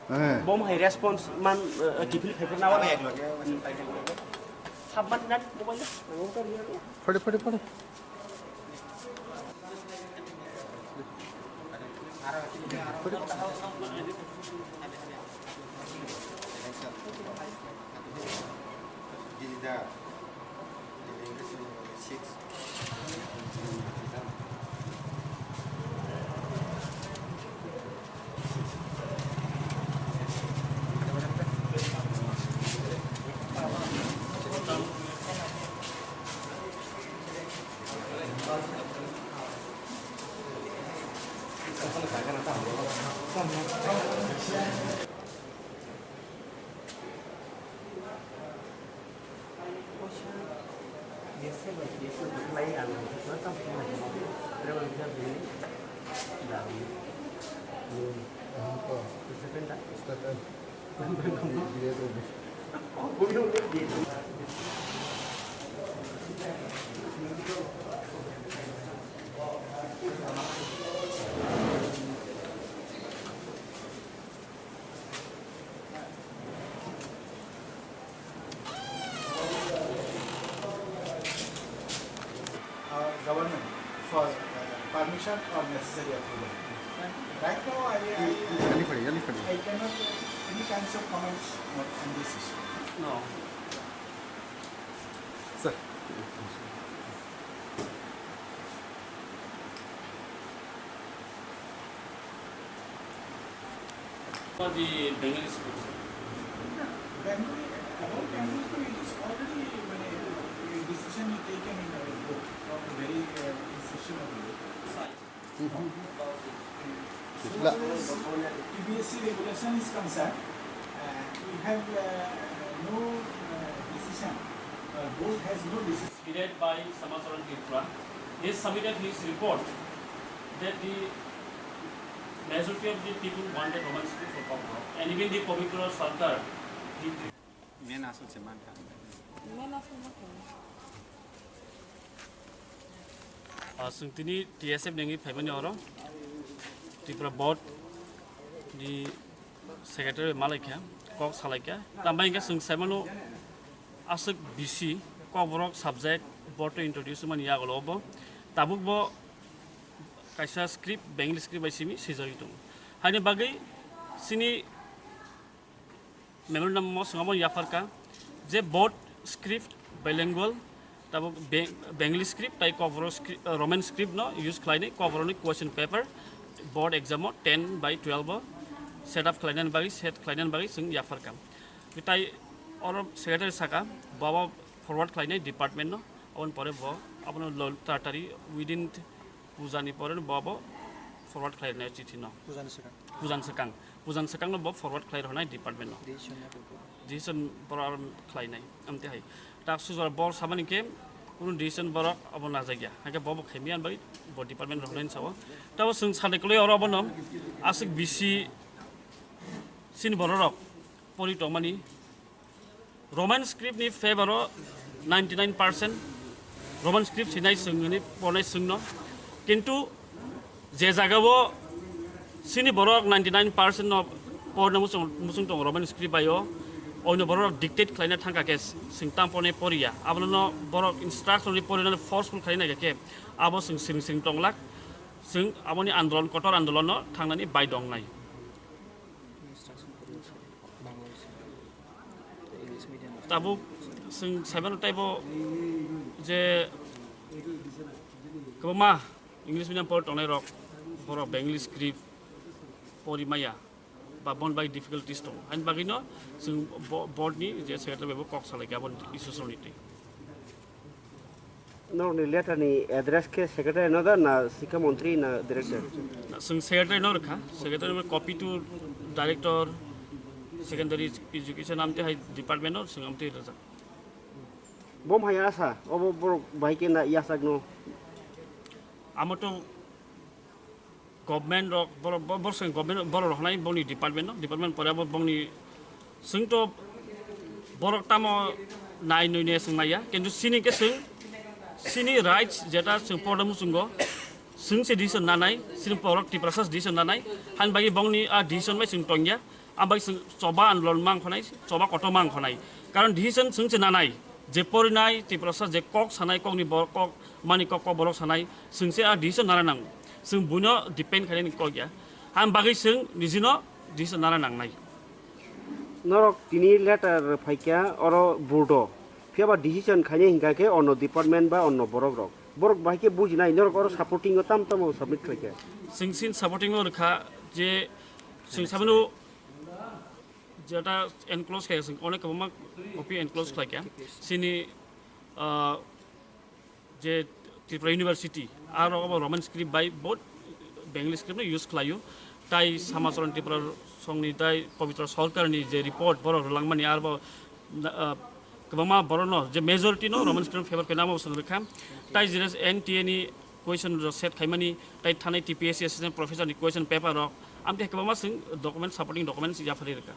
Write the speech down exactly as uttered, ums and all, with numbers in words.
Eh. Bom hai response man, eh, kiphil phaiphai na wala. Hap man nan mobile na. Phade, phade, phade. Uh, government for, uh, permission or necessary approval. Right now, I, I, Yali khadi, yali khadi. I cannot make any kinds of comments on, on this issue. No. Sir. For the Bengali schools. Bengali, about Bengali school, it is already, মানে, a decision taken in our board from the very, uh, inception of the board. So, as far as T B S C regulation is concerned, uh, we have, uh, no, uh, decision. Uh, board has no decision. Led by Samacharan Tripura. He submitted his report that the majority of the people wanted Roman script for Kokborok, and even the Pabitra Sarkar, the Men aswk se mankha. Ah, chwng tini T S F nengwi phaimani oro Tripura Board ni secretary malaikha, kok salaikha. Tambai hwnkhe chwng saimano aswk bisi Kokborok subject board o introduce mani yagulo bo. Tabuk bo kaisa script, Bengali script bai simi swijagwi tongo. Haini bagwi chini memorandum o swngamo yapharkha je board script bilingual, tabuk Be-, Bengali script tai Kokborok scri-, uh, Roman script no use khlainai Kokborok ni question paper board exam o ten by twelve o set up khlainani bagwi, set khlainani bagwi chwng yapharkha. Tai oro secretary saka, bo abo forward khlainai department no, aboni pore bo abono lo-, taratari within puja ni pore bo abo forward khlainai chithi no. Puja ni swkang. Puja ni swkang. Puja ni swkang no bo forward khlai rwnai department no. Decision no bo. Decision borok khlainai. Amte hai. Tak sujor bor samani ke kunu decision borok abo na jagya. Hake bo bo khaimya bai bo department rwnai sao. Tabo swng sade kloi oro abono aswk bisi sini borok rok pori tongmani Roman script ni favor o ninety nine percent Roman script sinai swng hwnwi pornai swngno. Kintu je jagao sini borok ninety nine percent no porna muchung, muchung tongo Roman script bai o, oino borok dictate khlaina thangkha khe swng tang pornai poriya. Abono borok instruction ni porina forceful khlaina khe abo swng swng swng tonglak. Swng aboni andolon, kotor andolon no thangnani bai dongnai. Tabuk chwng saimano taibo je kwbangma English medium pori tongnai rok, borok Bengali script pori maya ba bon bai difficulties tongo. Haini bagwino chwng bo-, board ni je secretary bai bo kok salai kha aboni issue songni twi. Norokni letter ni address khe secretary no da na Sikha Montri na director? Chwng secretary no rwkha, secretary no copy to director secondary education amte hai department no chwng amte rwjak. Bom hai asa, obo borok bai khe na yachak no. Amo to government rok, borok, bo-, borok se government borok rok nai bongni department no, department pore abo bongni swng to borok tamo nai nui ne swng maya, kintu sini ke swng, sini rights jeta swng porda muchungo, swng se decision nanai, sini borok Tiprasa decision nanai, han bagi bongni a decision bai swng tongya, Ambai chwng choba andolon mang khonai, choba kotor mang khonai. Karon decision chwng se nanai, je porinai, Tiprasa je kok sanai, kokni bor-, kok, mani kok, kok borok sanai, chwng se a decision nana nang. Chwng buino depend khainani kok ya. Ham bagwi chwng nijino decision nana nangnai. Norok tini letter phaikha oro board o. Phiya ba decision khainai hinkha khe onno department ba onno borok rok. Borok bahai khe bujinai norok oro supporting o tam tamo submit khlaikha. Chwng sin supporting o rwkha je chwng sabino jeta enclose khaikha, chwng onek kwbangma copy enclose khlaikha. Sini, ah, je Tripura University, aro abo Roman script bai both Bengali script no use khlaio. Tai Samacharan Tripura songni tai Pabitra Sarkarni je report borok rwlangmani arbo, ah, kwbangma borokno je majority no Roman script favor khaina amo bwswng rwkha. Tai jere N T A ni question rok set khaimani, tai thanai T P S C assistant professor ni question paper rok, amtwi kwbangma chwng document, supporting documents yapharwi rwkha.